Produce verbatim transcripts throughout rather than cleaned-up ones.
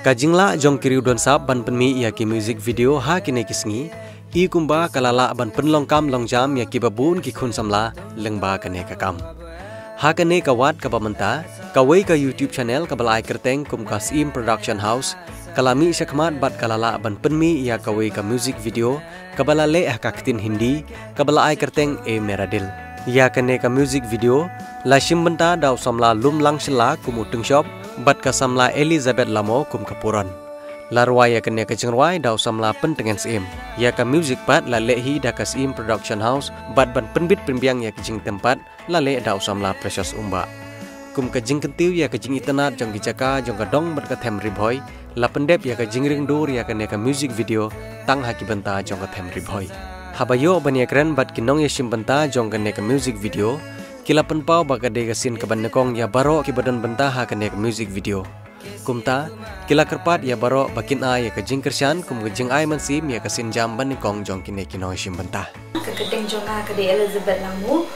Ka jinglah jong ki riew don sap ban pynmih ïa ki music video ha kine ki sngi, i kumba ka la lah ban pynlong kam long jam ïa kiba bun ki khun samla lyngba kane ka kam. Ha kane ka wat kaba mynta, kawei ka YouTube channel kaba la ai kyrteng kum ka Syiem Production House, ka la mih shakhmat bad ka la lah ban pynmih ïa kawei ka music video kaba la leh ha ka ktien Hindi, kaba la ai kyrteng Ye Mera Dil. Ïa kane ka music video la shim bynta da u samla Lumlang Shylla kum u tyngshop bad ka samla Elizabeth Lamo kum ka puron. La rwai ïa kane ka jingrwai da u samla Pyntngen Syiem. Ïa ka music pat la leh hi da ka Syiem Production House bad ban pynbit pynbiang ïa ka jingtem pat la leh da u samla Precious Umbah. Kum ka jingkyntiew ïa ka jingitynnad jong ki jaka jong ka dong bad ka them Ri Bhoi, la pyndep ïa ka jingring dur ïa kane ka music video tang ha ki bynta jong ka them Ri Bhoi. Haba ïoh ban ïakren bad ki nongïashim bynta jong kane ka music video, ki la pynpaw ba ka dei ka sien kaba nyngkong ïa baroh kiba don bynta ha kane ka music video. Kumta, ki la kyrpad ïa baroh ba kin ai ïa ka jingkyrshan kum ka jingai mynsiem ïa ka sienjam banyngkong jong kine ki nongïashim bynta. Ka kyrteng jong nga ka dei Elizabeth Lamo,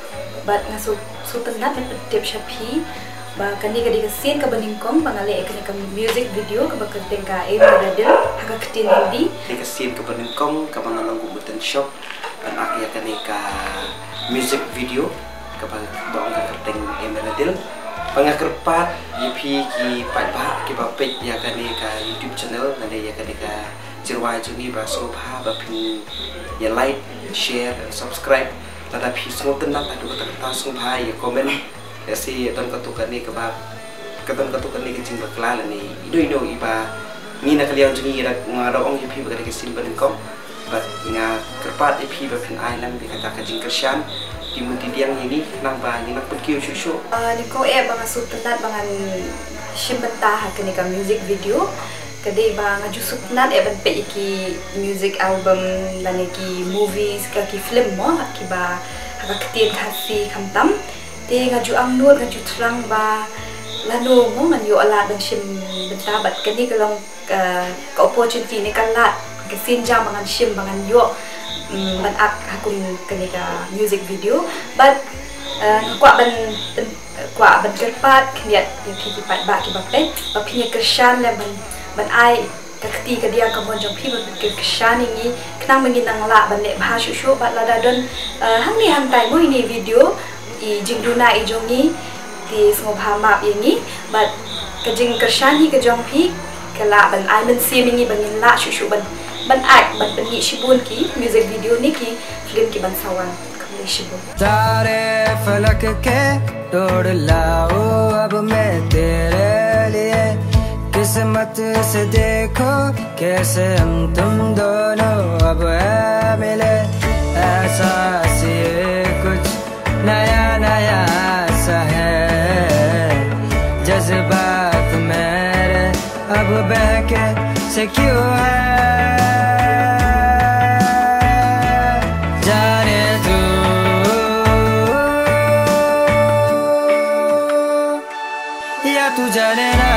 bad nga shu, shu tynnad ban pyntip sha phi ba kane ka dei ka sien kaba nyngkong ba nga leh ïa kane ka music video kaba kyrteng ka Ye Mera Dil ha ka ktien Hindi. Kane ka sien kaba nyngkong kaba nga long kum u tyngshop ban act ïa kane ka music video kaba, ba ong ka kyrteng Ye Mera Dil. Ba nga kyrpad ïa phi ki paidbah kiba peit ïa kane ka YouTube channel lane ïa kane ka jingrwai jong ngi ba sngewbha ba phin ïa like, share and subscribe. Lada phi sngewtynnad haduh katta katta sngewbha ïa comment. Lehse don katto katne kaba, ka don katto katne ka jingbakla lane ino ino iba ngi na ka liang jong ngi, nga da ong ïa phi ba ka dei ka sien banyngkong. Bad nga kyrpad ïa phi ba phin ai lang bad kata ka jingkyrshan, ki mut ki diang ïa ngi khnang ba ngin nang pynkiew shuh shuh. Ah, nyngkong eh ba nga sngewtynnad ba ngan shim bynta ha kane ka music video. Ka dei ba nga ju sngewtynnad eh ban peit ïa ki music album lane ki movies, ka ki film mo, ha kiba ha ka ktien Khasi khamtam. Te nga ju angnud, nga ju thrang ba lano mo ngan ïoh lad ban shim bynta, bad kane ka long ka, ka opportunity ne ka lad, ka sienjam ba ngan shim, ba ngan ïoh, mm, ban act ha kum kane ka music video. Bad, eh, nga kwah ban, ban, kwah ban kyrpad khyndiat ïa phi ki paidbah kiba peit ba phin ïa kyrshan lem ban, ban ai ka kti ka diang ka mon jong phi ban pynkyrshan ïa ngi khnang ba ngin nang lah ban leh bha shuh shuh. Bad lada don, eh, hangne hangtai mo ine i video, i jingduna i jong ngi, te sngewbha map ïa ngi. Bad ka jingkyrshan hi ka jong phi ka lah ban ai mynsiem ïa ngi ba ngin lah shuh shuh ban, ban act, ban pynmih shibun ki music video ne ki film ki ban sa wan. Khublei shibun. तारे फलक के तोड़ लाऊं अब मैं तेरे लिए, किस्मत से देखो कैसे हम तुम दोनों अब हैं मिले। एहसास ये कुछ नया नया सा है, जज्बात मेरे अब बहके से क्यों है, जाने तू या तू जाने ना।